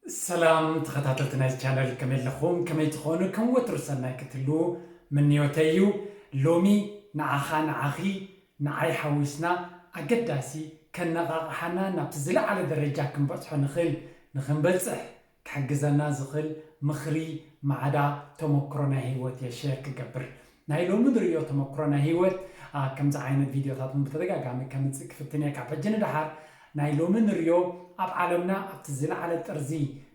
ሰላም ተኸታተልቲ ናይ ቻነል፣ ከመይ ኣለኹም? ከመይ ትኾኑ? ከም ወትሩ ሰናይ ክትህልዉ ምንዮተይ እዩ። ሎሚ ንዓኻ፣ ንዓኺ፣ ንዓይ ሓዊስና ኣገዳሲ፣ ከነቓቕሓና፣ ናብቲ ዝለዓለ ደረጃ ክንበጽሖ ንኽእል፣ ንኽንበጽሕ ክሕግዘና ዝኽእል ምኽሪ፣ ማዕዳ፣ ተመክሮ ናይ ህይወት እየ ሼር ክገብር። ናይ ሎሚ ንሪኦ ተመክሮ ናይ ህይወት፣ አ፣ ከምዚ ዓይነት ቪድዮታት እውን ብተደጋጋሚ ከምጽእ ክፍትን እየ። ካብ ሕጂ ንደሓር ናይ ሎሚ ንሪኦ ኣብ ዓለምና ኣብቲ ዝለዓለ ጥርዚ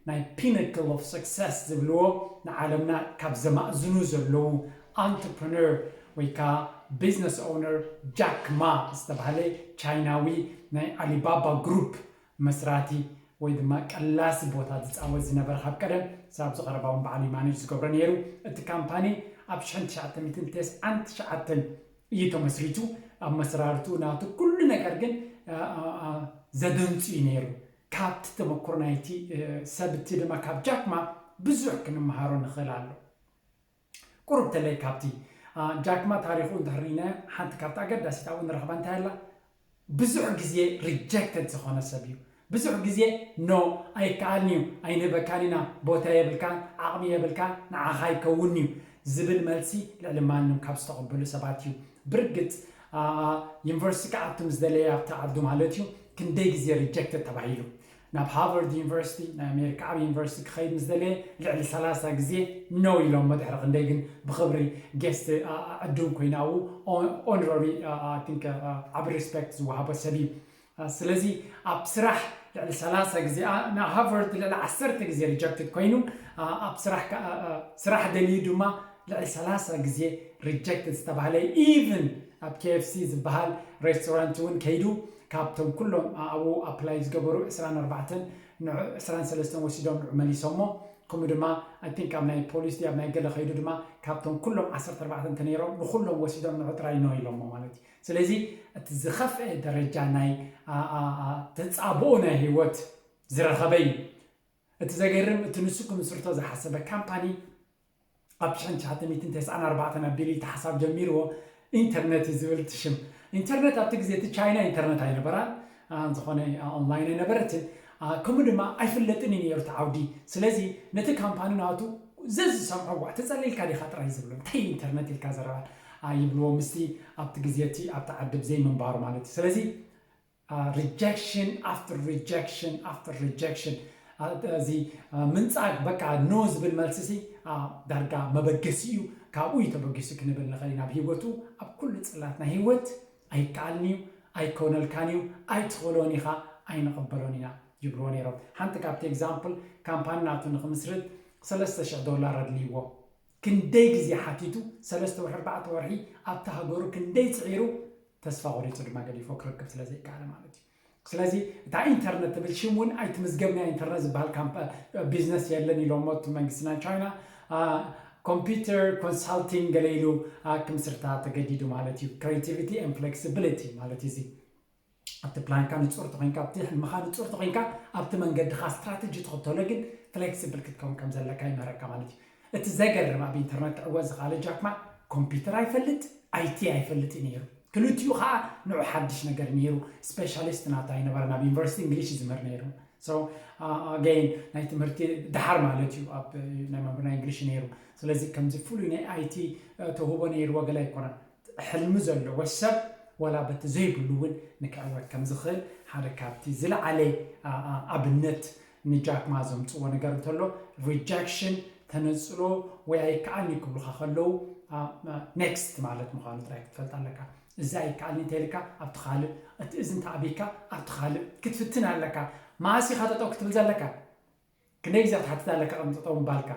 ናይ ፒነክል ኦፍ ሰክሰስ ዝብልዎ ንዓለምና ካብ ዘማእዝኑ ዘለዉ ኣንትርፕረነር ወይ ከዓ ቢዝነስ ኦውነር ጃክ ማ ዝተባህለ ቻይናዊ ናይ ኣሊባባ ግሩፕ መስራቲ ወይ ድማ ቀላሲ ቦታ ዝፃወት ዝነበረ ካብ ቀደም ሳብ ዝቐረባ እውን በዓል ማኔጅ ዝገብሮ ነይሩ። እቲ ካምፓኒ ኣብ ሽሕን ትሽዓተ ሚእትን ተስዓን ትሽዓተን እዩ ተመስሪቱ። ኣብ መስራርቱ ናቱ ኩሉ ነገር ግን አ፣ አ፣ አ፣ ዘደንፁ እዩ ነይሩ። ካብቲ ተመክሮ ናይቲ እ፣ ሰብ እቲ ድማ ካብ ጃክማ ብዙሕ ክንመሃሮ ንኽእል ኣሎ። ቁሩብ ተለይ ካብቲ አ፣ ጃክማ ታሪኹ እንድሕር ርኢናዮ፣ ሓንቲ ካብቲ ኣገዳሲት ኣብኡ ንረኽባ እንታይ ኣላ? ብዙሕ ግዜ ሪጀክትድ ዝኾነ ሰብ እዩ። ብዙሕ ግዜ ኖ፣ ኣይከኣልን እዩ፣ ኣይንህበካን ኢና፣ ቦታ የብልካን፣ ዓቕሚ የብልካን፣ ንዓኻ ኣይከውን እዩ ዝብል መልሲ ልዕሊ ማንም ካብ ዝተቐበሉ ሰባት እዩ። ብርግጽ አ፣ ዩኒቨርሲቲ ክኣቱ ምስ ደለየ ኣብቲ ዓዱ ማለት እዩ፣ ክንደይ ግዜ ሪጀክትድ ተባሂሉ። ናብ ሃርቫርድ ዩኒቨርሲቲ ናይ ኣሜሪካ ዓብዪ ዩኒቨርሲቲ ክኸይድ ምስ ደለየ ልዕሊ ሰላሳ ግዜ ኖ ኢሎሞ። ድሕሪ ክንደይ ግን ብኽብሪ ጌስት ዕዱም ኮይና ኣብኡ ኦነራሪ ዓቢ ሪስፔክት ዝወሃቦ ሰብ እዩ። ስለዚ ኣብ ስራሕ ልዕሊ ሰላሳ ግዜ ናብ ሃርቫርድ ልዕሊ ዓሰርተ ግዜ ሪጀክትድ ኮይኑ ኣብ ስራሕ ስራሕ ደልዩ ድማ ልዕሊ ሰላሳ ግዜ ሪጀክትድ ዝተባህለ ኢቭን ኣብ ኬኤፍሲ ዝበሃል ሬስቶራንት እውን ከይዱ ካብቶም ኩሎም ኣብኡ ኣፕላይ ዝገበሩ ዕስራን ኣርባዕተን ንዑ ዕስራን ሰለስተን ወሲዶም ንዑ መሊሶሞ። ከምኡ ድማ ኣይ ቲንክ ኣብ ናይ ፖሊስ ኣብ ናይ ገለ ከይዱ ድማ ካብቶም ኩሎም ዓሰርተ ኣርባዕተ እንተነይሮም ንኩሎም ወሲዶም ንዑ ጥራይ ኖ ኢሎሞ ማለት እዩ። ስለዚ እቲ ዝኸፍአ ደረጃ ናይ ተፃብኦ ናይ ህይወት ዝረኸበ እዩ። እቲ ዘገርም እቲ ንሱ ክምስርቶ ዝሓሰበ ካምፓኒ ኣብ ሽሕን ትሽዓተ ሚእትን ተስዓን ኣርባዕተን ኣቢሉ እቲ ሓሳብ ጀሚርዎ። ኢንተርነት እዩ ዝብል እቲ ሽም። ኢንተርነት ኣብቲ ግዜ እቲ ቻይና ኢንተርነት ኣይነበራን፣ ዝኾነ ኦንላይን ኣይነበረትን። ከምኡ ድማ ኣይፍለጥን እዩ ነይሩ እቲ ዓውዲ። ስለዚ ነቲ ካምፓኒ ናቱ ዘዝሰምዖ ጓዕ ተጸሊልካ ዲኻ ጥራይ ዝብሎ፣ እንታይ ኢንተርነት ኢልካ ዘረባ ይብልዎ፣ ምስቲ ኣብቲ ግዜ እቲ ኣብቲ ዓዲ ብዘይ ምንባሩ ማለት እዩ። ስለዚ ሪጀክሽን ኣፍተር ሪጀክሽን ኣፍተር ሪጀክሽን፣ እዚ ምንጻግ በቃ ኖ ዝብል መልሲ ሲ ዳርጋ መበገሲ እዩ። ካብኡ እዩ ተበጊሱ ክንብል ንኽእል ኢና። ኣብ ህይወቱ ኣብ ኩሉ ጽላት ናይ ህይወት ኣይከኣልን እዩ፣ ኣይኮነልካን እዩ፣ ኣይትኽእሎን ኢኻ፣ ኣይንቕበሎን ኢና ይብልዎ ነይሮም። ሓንቲ ካብቲ ኤግዛምፕል ካምፓኒ ናቱ ንክምስርት ሰለስተ ሽሕ ዶላር ኣድልይዎ። ክንደይ ግዜ ሓቲቱ፣ ሰለስተ ወርሒ ኣርባዕተ ወርሒ ኣብቲ ሃገሩ ክንደይ ጽዒሩ፣ ተስፋ ቆሪጹ ድማ ገዲፎ ክረክብ ስለ ዘይከኣለ ማለት እዩ። ስለዚ እታ ኢንተርነት ትብል ሽም እውን ኣይትምዝገብ፣ ናይ ኢንተርነት ዝበሃል ቢዝነስ የለን ኢሎሞ እቲ መንግስቲ ናይ ቻይና። ኮምፒውተር ኮንሳልቲንግ ገለ ኢሉ ክምስርታ ተገዲዱ ማለት እዩ። ክሬቲቪቲ ኤንድ ፍሌክሲቢሊቲ ማለት እዩ። እዚ ኣብቲ ፕላንካ ንጹር ተኮይንካ ኣብቲ ሕልምኻ ንጹር ተኮይንካ ኣብቲ መንገድኻ ስትራተጂ ትኽተሎ ግን ፍሌክሲብል ክትከውን ከም ዘለካ ይምህረካ ማለት እዩ። እቲ ዘገርም ኣብ ኢንተርነት ክዕወት ዝኸኣለ ጃክማ ኮምፒውተር ኣይፈልጥ፣ ኣይቲ ኣይፈልጥ እዩ ነይሩ። ክልቲኡ ከዓ ንዑ ሓድሽ ነገር ነይሩ። ስፔሻሊስት ናታ ኣይነበረን። ኣብ ዩኒቨርሲቲ እንግሊሽ ይዝምህር ነይሩ። So ኣገይን ናይ ትምህርቲ ደሓር ማለት እዩ ኣብ ናይ መምህር ናይ እንግሊሽ ነይሩ። ስለዚ ከምዚ ፍሉይ ናይ ኣይቲ ተውህቦ ነይርዎ ገለ ኣይኮነን። ሕልሚ ዘለዎ ሰብ ዋላ በቲ ዘይብሉ እውን ንክዕወት ከም ዝኽእል ሓደ ካብቲ ዝለዓለ ኣብነት ንጃክማ ዘምፅዎ ነገር እንተሎ ሪጀክሽን፣ ተነፅሎ ወይ ኣይከኣልኒ ክብሉካ ከለዉ ኔክስት ማለት ምዃኑ ጥራይ ክትፈልጥ ኣለካ። እዚ ኣይከኣልኒ እንተኢልካ ኣብቲ ካልእ፣ እቲ እዚ እንተኣቢካ ኣብቲ ካልእ ክትፍትን ኣለካ። መኣስ ኢኻ ጠጠው ክትብል ዘለካ? ክንደይ ግዜ ክትሓትት ኣለካ ቅድሚ ጠጠው ምባልካ?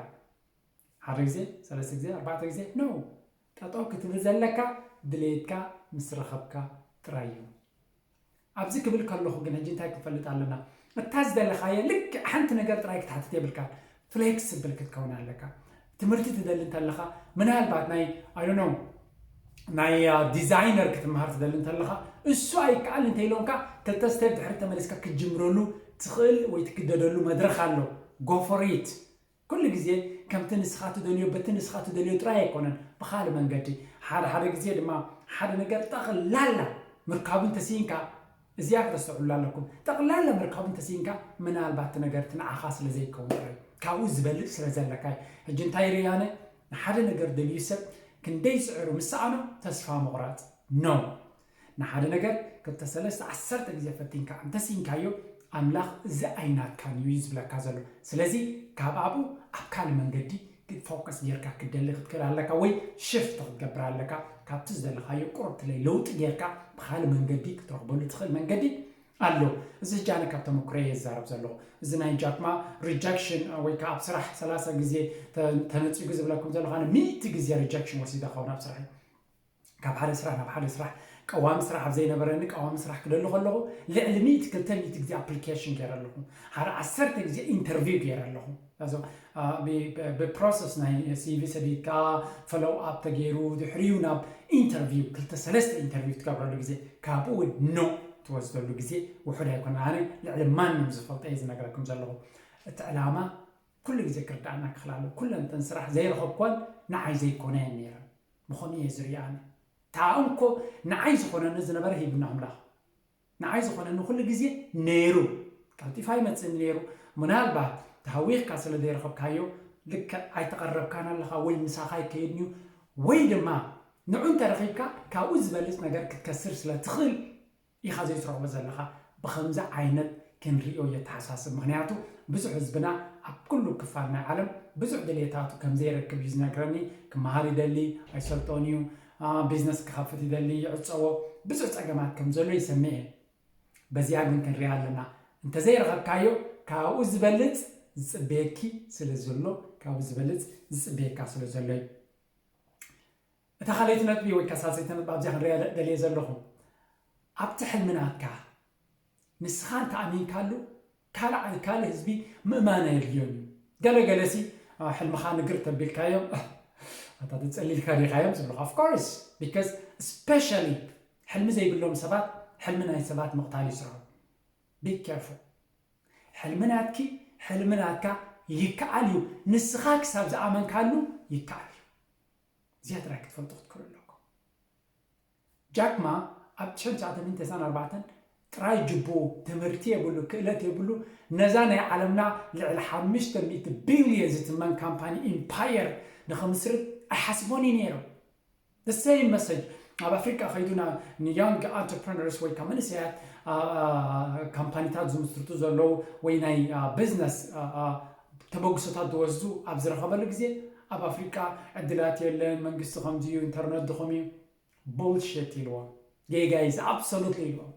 ሓደ ግዜ፣ ሰለስተ ግዜ፣ ኣርባዕተ ግዜ ኖ። ጠጠው ክትብል ዘለካ ድሌትካ ምስ ረኸብካ ጥራይ እዩ። ኣብዚ ክብል ከለኹ ግን ሕጂ እንታይ ክፈልጥ ኣለና? እታ ዝደለኻዮ ልክዕ ሓንቲ ነገር ጥራይ ክትሓትት የብልካ። ፍሌክስብል ክትከውን ኣለካ። ትምህርቲ ትደሊ እንተለኻ ምናልባት ናይ ኣይ ዶንት ኖ ናይ ዲዛይነር ክትመሃር ትደሊ እንተለኻ እሱ ኣይከኣል እንተኢሎምካ ክልተ ስቴፕ ድሕሪ ተመሊስካ ክትጅምረሉ ትኽእል ወይ ትግደደሉ መድረኽ ኣሎ። ጎፎሪት ኩሉ ግዜ ከምቲ ንስኻ ትደልዮ በቲ ንስኻ ትደልዮ ጥራይ ኣይኮነን፣ ብኻልእ መንገዲ። ሓደ ሓደ ግዜ ድማ ሓደ ነገር ጠቕላላ ምርካቡ እንተስኢንካ እዚኣ ክተስተውዕሉላ ኣለኩም። ጠቕላላ ምርካቡ እንተስኢንካ፣ ምናልባት እቲ ነገር እቲ ንዓኻ ስለ ዘይከውን ጥራይ፣ ካብኡ ዝበልጽ ስለ ዘለካ እዩ። ሕጂ እንታይ ርኢ ኣነ? ንሓደ ነገር ደልዩ ሰብ ክንደይ ጽዕሩ ምስ ሰኣኖ ተስፋ ምቑራጽ። ኖ። ንሓደ ነገር ክልተ፣ ሰለስተ፣ ዓሰርተ ግዜ ፈቲንካ እንተስኢንካዮ፣ ኣምላኽ እዚ ኣይናትካን እዩ እዩ ዝብለካ ዘሎ። ስለዚ ካብ ኣብኡ ኣብ ካልእ መንገዲ ፎከስ ጌርካ ክትደሊ ክትክእል ኣለካ፣ ወይ ሽፍት ክትገብር ኣለካ። ካብቲ ዝደለኻዮ ቁርብ ትለይ ለውጢ ጌርካ ብኻልእ መንገዲ ክትረኽበሉ ትኽእል መንገዲ ኣሎ። እዚ ሕጂ ኣነ ካብ ተመክሮየ እየ ዝዛረብ ዘለኹ። እዚ ናይ ጃክማ ሪጀክሽን ወይ ከዓ ኣብ ስራሕ ሰላሳ ግዜ ተ- ተነፂጉ ዝብለኩም ዘለኹ፣ ኣነ ሚእቲ ግዜ ሪጀክሽን ወሲደ ኸውን ኣብ ስራሕ። ካብ ሓደ ስራሕ ናብ ሓደ ስራሕ፣ ቀዋሚ ስራሕ ኣብ ዘይነበረኒ ቀዋሚ ስራሕ ክደሊ ከለኹ ልዕሊ ሚእቲ፣ ክልተ ሚእቲ ግዜ ኣፕሊኬሽን ገይረ ኣለኹ። ሓደ ዓሰርተ ግዜ ኢንተርቪው ገይረ ኣለኹ። እዞ፣ አ፣ ብ- ብ- ብፕሮሰስ ናይ ሲቪ ሰዲድካ፣ ፎሎው ኣፕ ተገይሩ፣ ድሕሪኡ ናብ ኢንተርቪው፣ ክልተ ሰለስተ ኢንተርቪው ትገብረሉ ግዜ፣ ካብኡ እውን ኖ ትወስደሉ ግዜ ውሑድ ኣይኮነን። ኣነ ልዕሊ ማንም ዝፈልጦ እየ ዝነግረኩም ዘለኹ። እቲ ዕላማ ኩሉ ግዜ ክርዳእና ክኽእል ኣለዎ። ኩለንተን ስራሕ ዘይረኸብኳን ንዓይ ዘይኮነ እየን ነይረን። ብኸምኡ እየ ዝሪኦ ኣነ። እታ እንኮ ንዓይ ዝኾነኒ ዝነበረ ሂቡና ኣምላኽ። ንዓይ ዝኾነኒ ኩሉ ግዜ ነይሩ። ቀልጢፋ ይመጽእኒ ነይሩ። ምናልባት ተሃዊኽካ ስለ ዘይረኸብካዮ ልክዕ ኣይተቐረብካን ኣለኻ፣ ወይ ምሳኻ ኣይከየድን እዩ፣ ወይ ድማ ንዑ እንተረኺብካ ካብኡ ዝበልጽ ነገር ክትከስር ስለ ትኽእል ኢኻ ዘይትረኽቦ ዘለኻ። ብኸምዚ ዓይነት ክንሪኦ የተሓሳስብ። ምኽንያቱ ብዙሕ ህዝብና ኣብ ኩሉ ክፋል ናይ ዓለም ብዙሕ ድሌታቱ ከም ዘይረክብ እዩ ዝነግረኒ። ክመሃር ይደሊ፣ ኣይሰልጦን እዩ። አ፣ ቢዝነስ ክኸፍት ይደሊ፣ ይዕጸዎ። ብዙሕ ጸገማት ከም ዘሎ ይሰምዕ እየ። በዚኣ ግን ክንሪኣ ኣለና። እንተዘይረኸብካዮ ካብኡ ዝበልጽ ዝጽበየኪ ስለ ዘሎ፣ ካብኡ ዝበልጽ ዝጽበየካ ስለ ዘሎ እዩ። እታ ካልኣይቲ ነጥቢ ወይ ከሳሰይቲ ነጥቢ ኣብዚኣ ክንሪኣ ደልየ ዘለኹ፣ ኣብቲ ሕልሚ ናትካ ንስኻ እንተ ኣሚንካሉ ካልእ ካልእ ህዝቢ ምእማን ኣየድልዮን እዩ። ገለ ገለሲ፣ አ፣ ሕልምኻ ንግር ተቢልካዮም፣ ኣታ ተጸሊልካ ዲኻዮም ዝብሉኻ። Of course, because especially ሕልሚ ዘይብሎም ሰባት ሕልሚ ናይ ሰባት ምቕታል ይስርሑ። Be careful። ሕልሚ ናትኪ፣ ሕልሚ ናትካ ይከኣል እዩ። ንስኻ ክሳብ ዝኣመንካሉ ይከኣል እዩ። እዚኣ ጥራይ ክትፈልጡ ክትክእሉ ኣለኩም። ጃክማ ኣብ ትሽዓተ ሚእትን ተስዓን ኣርባዕተን ጥራይ ጅቡ፣ ትምህርቲ የብሉ፣ ክእለት የብሉ፣ ነዛ ናይ ዓለምና ልዕሊ ሓሙሽተ ሚእቲ ቢልዮን ዝትመን ካምፓኒ ኢምፓየር ንኽምስርት ኣይሓስቦን እዩ ነይሩ። The same message ኣብ ኣፍሪቃ ከይዱ ና- ንያንግ ኣንተርፕረነርስ ወይ ከዓ መንእሰያት አ- አ- ካምፓኒታት ዝምስርቱ ዘለዉ ወይ ናይ አ- ቢዝነስ አ- አ- ተበግሶታት ዝወስዱ ኣብ ዝረኸበሉ ግዜ ኣብ ኣፍሪቃ ዕድላት የለን፣ መንግስቲ ከምዚ እዩ፣ ኢንተርነት ድኹም እዩ፣ ቡልሽት ኢልዎም። ጌጋ እዩ፣ absolutely ኢልዎም።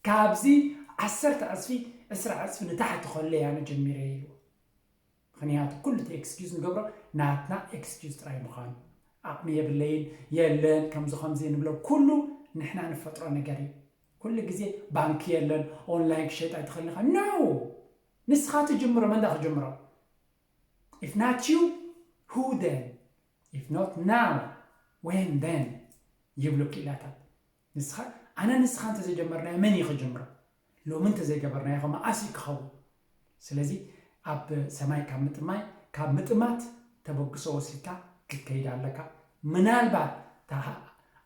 ካብዚ ዓሰርተ ዕፅፊ፣ ዕስራ ዕፅፊ ንታሕቲ ከሎ እየ ኣነ ጀሚረ ኢልዎም። ምኽንያቱ ኩሉ እቲ ኤክስኪዩዝ ንገብሮ ናትና ኤክስኪዩዝ ጥራይ ምዃኑ፣ ዓቕሚ የብለይን፣ የለን፣ ከምዚ ከምዚ ንብሎ ኩሉ ንሕና ንፈጥሮ ነገር እዩ። ኩሉ ግዜ ባንኪ የለን፣ ኦንላይን ክሸይጥ ኣይትኽእልን ኢኻ። No! ንስኻ ትጅምሮ፣ መን ዳ ክጅምሮ? If not you, who then? If not now, when then? ይብሉ ክኢላታት። ንስኻ፣ ኣነ ንስኻ እንተዘይጀመርናዮ መን እዩ ክጅምሮ? ሎሚ እንተዘይገበርናዮ ከ መኣስ እዩ ክኸውን? ስለዚ ኣብ ሰማይ ካብ ምጥማይ፣ ካብ ምጥማት ተበግሶ ወሲድካ ክትከይድ ኣለካ። ምናልባት እታ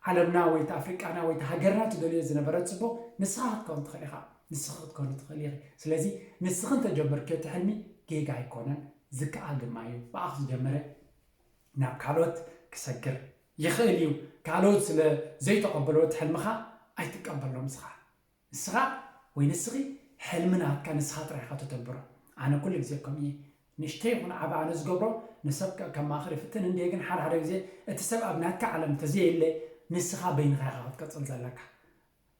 ዓለምና ወይ እታ ኣፍሪቃና ወይ እታ ሃገርና ትደልዮ ዝነበረት ጽቡቕ ንስኻ ክትከውን ትኽእል ኢኻ፣ ንስኺ ክትከውን ትኽእል ኢኺ። ስለዚ ንስኺ እንተጀመርክዮ እቲ ሕልሚ ጌጋ ኣይኮነን፣ ዝከኣል ድማ እዩ። ብኣኽ ዝጀመረ ናብ ካልኦት ክሰግር ይኽእል እዩ። ካልኦት ስለ ዘይተቐበልዎ እቲ ሕልምኻ ኣይትቀበሎም ንስኻ። ንስኻ ወይ ንስኺ ሕልሚ ናትካ ንስኻ ጥራይ ኢኻ ተተግብሮ። ኣነ ኩሉ ግዜ ከምኡ እየ። ንእሽተይ ይኹን ዓቢ ኣነ ዝገብሮ ንሰብ ከ- ከማኽር ይፍትን እንድየ፣ ግን ሓደ ሓደ ግዜ እቲ ሰብ ኣብ ናትካ ዓለም እንተዘየለ ንስኻ በይንኻ ኢኻ ክትቀጽል ዘለካ።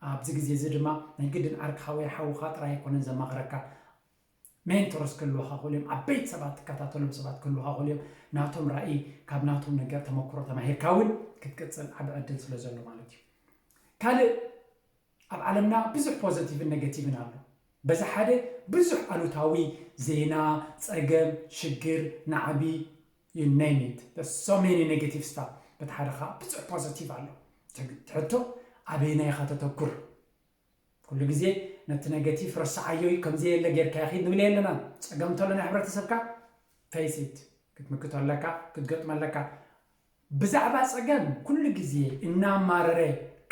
ኣብዚ ግዜ እዚ ድማ ናይ ግድን ዓርክኻ ወይ ሓውኻ ጥራይ ኣይኮነን ዘማኽረካ። ሜንቶርስ ክህልወኻ ይኽእሉ እዮም። ዓበይቲ ሰባት ትከታተሎም ሰባት ክህልወኻ ይኽእሉ እዮም። ናቶም ራእይ ካብ ናቶም ነገር ተመክሮ ተማሂርካ እውን ክትቅጽል ዓቢ ዕድል ስለ ዘሎ ማለት እዩ። ካልእ ኣብ ዓለምና ብዙሕ ፖዘቲቭን ኔጌቲቭን ኣሎ። በዚ ሓደ ብዙሕ ኣሉታዊ ዜና፣ ጸገም፣ ሽግር፣ ናዕቢ፣ you name it. There's so many negative stuff። በቲ ሓደ ኸዓ ብዙሕ ፖዘቲቭ ኣሎ። ትግ- ትሕቶ ኣበየናይ ኢኻ ተተኩር? ኩሉ ግዜ ነቲ ኔጌቲቭ ረስዓዮ እዩ፣ ከምዘየለ ጌርካ ኢኺ ንብል የለናን። ጸገም እንተሎ ናይ ሕብረተሰብካ ፌስ ኢት ክትምክቶ ኣለካ፣ ክትገጥሞ ኣለካ። ብዛዕባ ጸገም ኩሉ ግዜ እናማረረ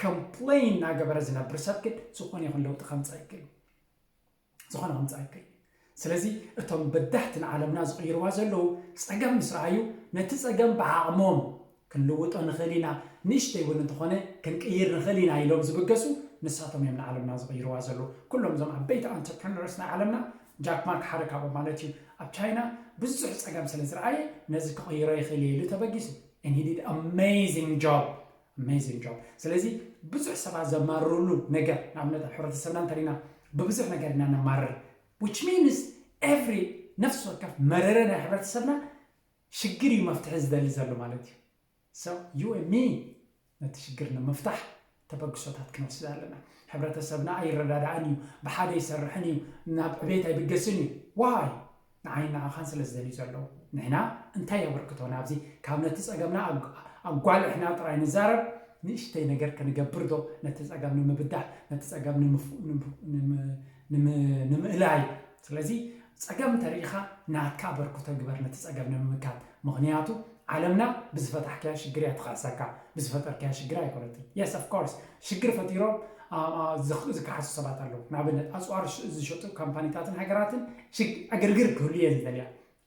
ኮምፕሌን እናገበረ ዝነብር ሰብ ግን ዝኾነ ይኹን ለውጢ ከምፅእ ኣይክእል። ዝኾነ ከምፅእ ኣይክእል። ስለዚ እቶም በዳህቲ ንዓለምና ዝቕይርዋ ዘለዉ ፀገም ምስ ረኣዩ ነቲ ፀገም ብዓቕሞም ክንልውጦ ንኽእል ኢና፣ ንእሽተይ እውን እንተኾነ ክንቅይር ንኽእል ኢና ኢሎም ዝብገሱ ንሳቶም እዮም ንዓለምና ዝቕይርዋ ዘለዉ። ኩሎም እዞም ዓበይቲ entrepreneurs ናይ ዓለምና ጃክ ማ ሓደ ካብኦም ማለት እዩ ኣብ ቻይና ብዙሕ ፀገም ስለ ዝረኣየ ነዚ ክቕይሮ ይኽእል እየ ኢሉ ተበጊሱ። And he did amazing job. Amazing job። ስለዚ ብዙሕ ሰባት ዘማርሩሉ ነገር ንኣብነት ኣብ ሕብረተሰብና እንተሪና ብብዙሕ ነገር ኢና ነማርር which means every ነፍሲ ወከፍ መረረ ናይ ሕብረተሰብና ሽግር እዩ መፍትሒ ዝደሊ ዘሎ ማለት እዩ። So you and me ነቲ ሽግር ንምፍታሕ ተበግሶታት ክንወስድ ኣለና። ሕብረተሰብና ኣይረዳዳእን እዩ፣ ብሓደ ይሰርሕን እዩ፣ ናብ ዕቤት ኣይብገስን እዩ። ዋይ ንዓይ ንዓኻን ስለ ዝደልዩ ዘለዉ ንሕና እንታይ የበርክቶና ኣብዚ ካብ ነቲ ፀገምና ኣጓልሕና ጥራይ ንዛረብ ንእሽተይ ነገር ክንገብር ዶ ነቲ ፀገም ንምብዳህ ነቲ ፀገም ንምእላይ ስለዚ ፀገም እንተሪኢኻ ናትካ ኣበርክቶ ግበር ነቲ ፀገም ንምምካት ምክንያቱ ዓለምና ብዝፈታሕካያ ሽግር እያ ትኸሕሰካ ብዝፈጠርካያ ሽግር ኣይኮነትን yes of course ሽግር ፈጢሮም ዝከሓሱ ሰባት ኣለዉ ንኣብነት ኣፅዋር ዝሸጡ ካምፓኒታትን ሃገራትን ዕግርግር ክህሉ እየ ዝደልያ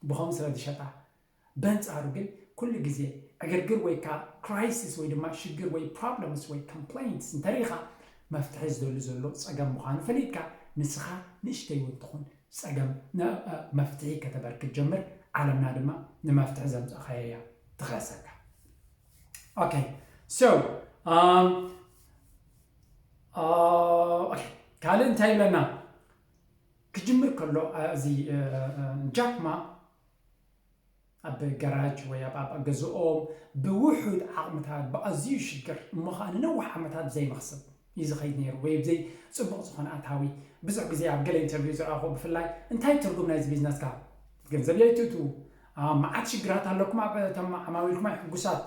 ብኸም ስለ ዝሸጣ በንጻሩ ግን ኩሉ ግዜ ዕግርግር ወይ ካ crisis ወይ ድማ ሽግር ወይ problems ወይ complaints እንተሪኢኻ መፍትሒ ዝደሉ ዘሎ ጸገም ምዃኑ ፈሊጥካ ንስኻ ንእሽተይ እውን ትኹን ጸገም መፍትሒ ከተበርክት ጀምር ዓለምና ድማ ንመፍትሒ ዘምጻኻዮ እያ ትኸሰካ okay so um, uh, okay ካልእ እንታይ ይብለና ክጅምር ከሎ እዚ ጃክማ ኣብ ገራጅ ወይ ኣብ ኣብ ገዝኦም ብውሑድ ዓቕምታት ብኣዝዩ ሽግር እሞ ከዓ ንነዊሕ ዓመታት ብዘይመኽሰብ እዩ ዝኸይድ ነይሩ ወይ ብዘይ ፅቡቕ ዝኾነ ኣታዊ ብዙሕ ግዜ ኣብ ገለ ኢንተርቪው ዝረኣኹ ብፍላይ እንታይ ትርጉም ናይዚ ቢዝነስካ ገንዘብ የይትእትዉ መዓት ሽግራት ኣለኩም ኣብ እቶም ዓማዊልኩም ኣይሕጉሳት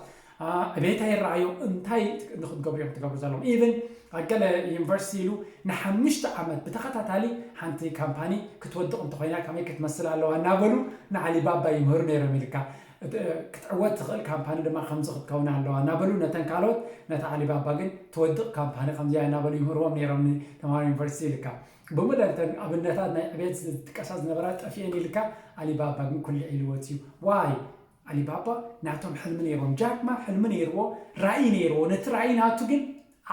ዕቤት ኣይረኣዮም እንታይ ንክትገብሩ እዮም ትገብሩ ዘለዎም ኢቨን ኣብ ገለ ዩኒቨርሲቲ ኢሉ ንሓሙሽተ ዓመት ብተኸታታሊ ሓንቲ ካምፓኒ ክትወድቕ እንተኮይና ከመይ ክትመስል ኣለዋ እናበሉ ንዓሊባባ ይምህሩ ነይሮም ኢልካ ክትዕወት ትኽእል ካምፓኒ ድማ ከምዚ ክትከውን ኣለዋ እናበሉ ነተን ካልኦት ነታ ዓሊባባ ግን ትወድቕ ካምፓኒ ከምዚያ እናበሉ ይምህርዎም ነይሮም ንተማሃሮ ዩኒቨርሲቲ ኢልካ ብምልእተን ኣብነታት ናይ ዕቤት ዝጥቀሳ ዝነበራ ጠፊኤን ኢልካ ኣሊባባ ግን ኩልዕ ኢሉ ወፅዩ ዋይ ኣሊባባ ናቶም ሕልሚ ነይሮም ጃክማ ሕልሚ ነይርዎ ራእይ ነይርዎ ነቲ ራእይ ናቱ ግን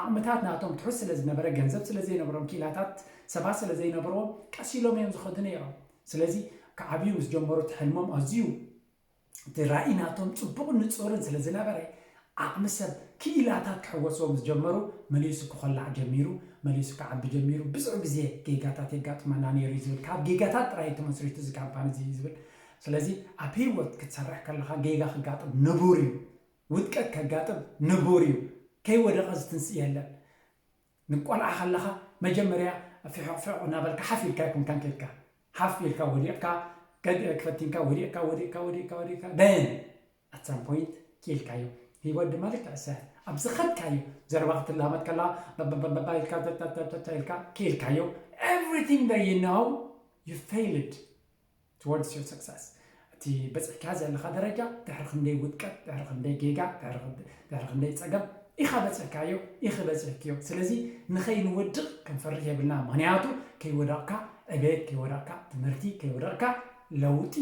ዓቕምታት ናቶም ትሑት ስለ ዝነበረ ገንዘብ ስለ ዘይነበሮም ኪላታት ሰባት ስለ ዘይነበርዎም ቀስ ኢሎም እዮም ዝኸዱ ነይሮም ስለዚ ክዓብዩ ምስ ጀመሩ እቲ ሕልሞም ኣዝዩ እቲ ራእይ ናቶም ፅቡቕን ንፁርን ስለ ዝነበረ ዓቕሚ ሰብ ክኢላታት ክሕወስዎም ዝጀመሩ መሊሱ ክኾላዕ ጀሚሩ መሊሱ ክዓቢ ጀሚሩ ብዙሕ ግዜ ጌጋታት የጋጥመና ነይሩ እዩ ዝብል ካብ ጌጋታት ጥራይ ተመስሪቱ እዚ ካምፓኒ እዚ ዝብል ስለዚ ኣብ ህይወት ክትሰርሕ ከለካ ጌጋ ክጋጥም ንቡር እዩ ውድቀት ከጋጥም ንቡር እዩ ከይወደቐ ዝትንስእ የለን ንቆልዓ ከለኻ መጀመርያ ፊሖቕ ፊሖቕ እናበልካ ሓፍ ኢልካ ኣይኮንካን ከይድካ ሓፍ ኢልካ ወዲቕካ ገዲእክ ፈቲንካ ወዲቕካ ወዲቕካ ወዲቕካ ወዲቕካ then at some point ክኢልካዮ ህይወት ድማ ልክዕ ሰ ኣብ ዝኸድካዮ ዘረባ ክትላመድ ከላ በበበበባ ኢልካ ተተተተተ ኢልካ ክኢልካዮ everything that you know you failed towards your success እቲ በፂሕካ ዘለካ ደረጃ ድሕሪ ክንደይ ውድቀት ድሕሪ ክንደይ ጌጋ ድሕሪ ክንደይ ፀገም ኢኻ በፂሕካዮ ኢኺ በፂሕክዮ ስለዚ ንኸይንወድቕ ክንፈርሕ የብልና ምክንያቱ ከይወደቕካ ዕቤት ከይወደቕካ ትምህርቲ ከይወደቕካ ለውጢ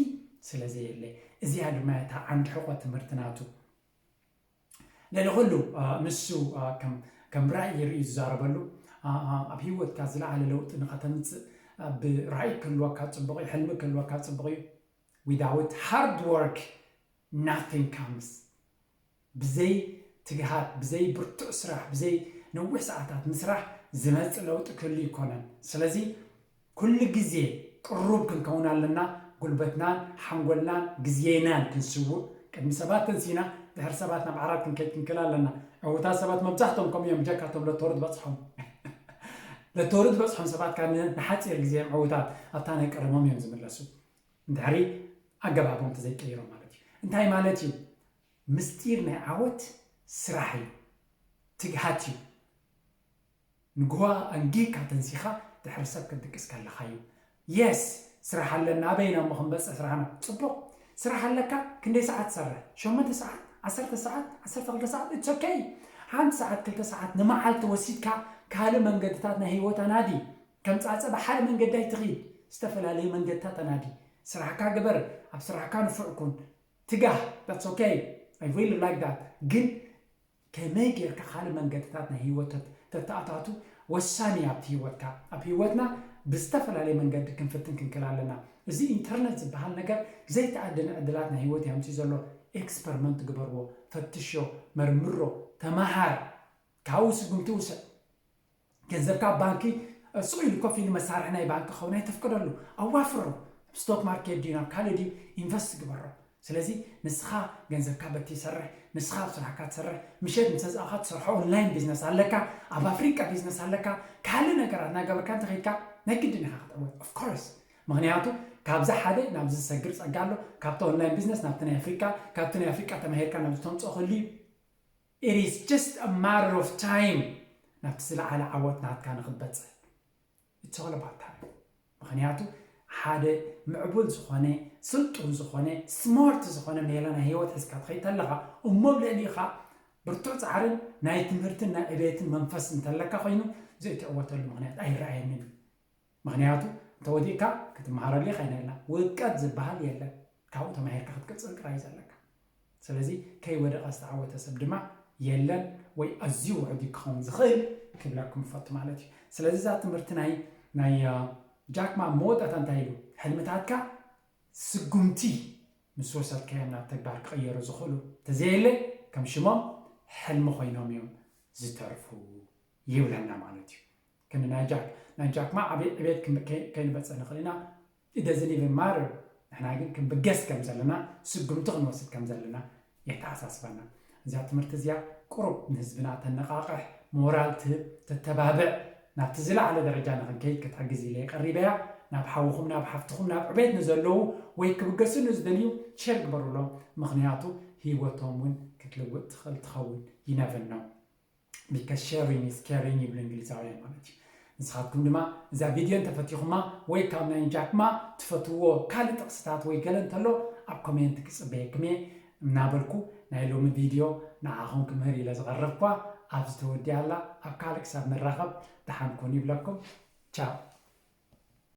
ስለ ዘየለ እዚኣ ድማ እታ ዓንዲ ሕቆ ትምህርቲ ናቱ ልዕሊ ኩሉ ንሱ ከም ራእይ ርእዩ ዝዛረበሉ ኣብ ህይወትካ ዝለዓለ ለውጢ ንኸተምፅእ ብራእይ ክህልወካ ፅቡቕ እዩ ሕልሚ ክህልወካ ፅቡቕ እዩ without hard work nothing comes ብዘይ ትግሃት ብዘይ ብርቱዕ ስራሕ ብዘይ ነዊሕ ሰዓታት ምስራሕ ዝመፅእ ለውጢ ክህሉ ይኮነን ስለዚ ኩሉ ግዜ ቅሩብ ክንከውን ኣለና ጉልበትናን ሓንጎልናን ግዜናን ክንስውእ ቅድሚ ሰባት ተንሲና ድሕሪ ሰባት ናብ ዓራት ክንከይድ ክንክእል ኣለና ዕውታት ሰባት መብዛሕቶም ከምኡ እዮም ብጀካቶም ለተወርድ በፅሖም ለተወርድ በፅሖም ሰባት ካብ ንሓፂር ግዜ እዮም ዕውታት ኣብታ ናይ ቀደሞም እዮም ዝምለሱ እንድሕሪ ኣገባቦም ተዘይቀይሮም ማለት እዩ እንታይ ማለት እዩ ምስጢር ናይ ዓወት ስራሕ እዩ ትግሃት እዩ ንግሆ ኣንጊካ ተንሲኻ ድሕሪ ሰብ ክትድቅስ ከለኻ እዩ የስ ስራሕ ኣለና ኣበይና እሞ ክንበፅሕ ስራሕና ፅቡቕ ስራሕ ኣለካ ክንደይ ሰዓት ትሰርሕ ሸሞንተ ሰዓት ዓሰርተ ሰዓት ዓሰርተ ክልተ ሰዓት it's okay ሓንቲ ሰዓት ክልተ ሰዓት ንመዓልቲ ወሲድካ ካልእ መንገድታት ናይ ህይወት ኣናዲ። ከም ጻጸ ብሓደ መንገዲ ኣይትኺድ፣ ዝተፈላለዩ መንገድታት ኣናዲ። ስራሕካ ግበር፣ ኣብ ስራሕካ ንፉዕ ኩን፣ ትጋህ። That's okay, I really like that። ግን ከመይ ጌርካ ካልእ መንገድታት ናይ ህይወት ተተኣታቱ ወሳኒ ኣብቲ ህይወትካ። ኣብ ህይወትና ብዝተፈላለየ መንገዲ ክንፍትን ክንክል ኣለና። እዚ ኢንተርነት ዝበሃል ነገር ዘይተኣደነ ዕድላት ናይ ህይወት ያምፅእ ዘሎ። ኤክስፐሪመንት ግበርዎ፣ ፈትሾ፣ መርምሮ፣ ተመሃር፣ ካብኡ ስጉምቲ ውሰድ። ገንዘብካ ኣብ ባንኪ ስቕ ኢሉ ኮፍ ኢሉ መሳርሒ ናይ ባንኪ ክኸውን ኣይተፍቅደሉ። ኣዋፍሮ፣ ኣብ ስቶክ ማርኬት ድዩ ናብ ካልእ ድዩ ኢንቨስት ግበሮ። ስለዚ ንስኻ ገንዘብካ በቲ ይሰርሕ፣ ንስኻ ኣብ ስራሕካ ትሰርሕ፣ ምሸት ምስ ኣእኻ ትሰርሖ ኦንላይን ቢዝነስ ኣለካ፣ ኣብ ኣፍሪቃ ቢዝነስ ኣለካ፣ ካልእ ነገራት እናገበርካ እንተኸይድካ ናይ ግድን ኢኻ ክትዕወት። ኦፍኮርስ፣ ምክንያቱ ካብዚ ሓደ ናብዚ ዝሰግር ጸጋ ኣሎ። ካብቲ ኦንላይን ቢዝነስ ናብቲ ናይ ኣፍሪቃ፣ ካብቲ ናይ ኣፍሪቃ ተማሂርካ ናብዚ ተምፅኦ ክህሉ እዩ። It is just a matter of time ናብቲ ዝለዓለ ዓወት ናትካ ንክትበፅሕ። It's all about time። ምክንያቱ ሓደ ምዕቡል ዝኾነ፣ ስልጡን ዝኾነ፣ ስማርት ዝኾነ ሜላ ናይ ህይወት ሒዝካ ትኸይድ ተለኻ፣ እሞ ኣብ ልዕሊኻ ብርቱዕ ጻዕርን ናይ ትምህርትን ናይ ዕቤትን መንፈስ እንተለካ ኮይኑ፣ ዘይትዕወተሉ ምክንያት ኣይረኣየንን እዩ። ምክንያቱ እንተወዲእካ ክትመሃረሉ ኢኻ ኢና ኢልና። ውድቀት ዝበሃል የለን። ካብኡ ተማሂርካ ክትቅጽል ጥራይ እዩ ዘለካ። ስለዚ ከይወደቐ ዝተዓወተ ሰብ ድማ የለን ወይ ኣዝዩ ውሑድ እዩ ክኸውን ዝኽእል ክብለኩም እፈቱ ማለት እዩ። ስለዚ እዛ ትምህርቲ ናይ፣ ናይ፣ አ፣ ጃክ ማ መወዳእታ እንታይ ኢሉ? ሕልምታትካ ስጉምቲ ምስ ወሰድካዮም ናብ ተግባር ክቕየሩ ዝኽእሉ እንተዘየለ ከም ሽሞም ሕልሚ ኮይኖም እዮም ዝተርፉ ይብለና ማለት እዩ። ክንዲ ናይ ጃክ፣ ናይ ጃክ ማ ዓብየ ዕቤት ክን-፣ ከይ-፣ ከይንበጽሕ ንኽእል ኢና። It doesn't even matter። ንሕና ግን ክንብገስ ከም ዘለና፣ ስጉምቲ ክንወስድ ከም ዘለና የተሓሳስበና። እዛ ትምህርቲ እዚኣ ቁሩብ ንህዝብና ተነቓቕሕ፣ ሞራል ትህብ፣ ተተባብዕ፣ ናብቲ ዝለዓለ ደረጃ ንኽንከይድ ክትሕግዝ ኢለ ቀሪበያ። ናብ ሓውኹም፣ ናብ ሓፍትኹም፣ ናብ ዕቤት ንዘለዉ ወይ ክብገሱ ንዝደልዩ ሼር ግበሩሎም። ምኽንያቱ ህይወቶም እውን ክትልውጥ ትኽእል ትኸውን። You never know። Because sharing is caring ይብሉ እንግሊዛውያን ማለት እዩ። ንስኻትኩም ድማ እዛ ቪድዮ እንተፈቲኹማ ወይ ካብ ናይ ጃክ ማ ትፈትዎ ካልእ ጥቕስታት ወይ ገለ እንተሎ ኣብ ኮሜንት ክጽበየኩም እየ እናበልኩ ናይ ሎሚ ቪድዮ ንዓኹም ክምህር ኢለ ዝቐረብኳ ኣብዚ ተወዲኣ ኣላ። ኣብ ካልእ ክሳብ ንራኸብ ደሓን ኩኑ ይብለኩም። ቻው።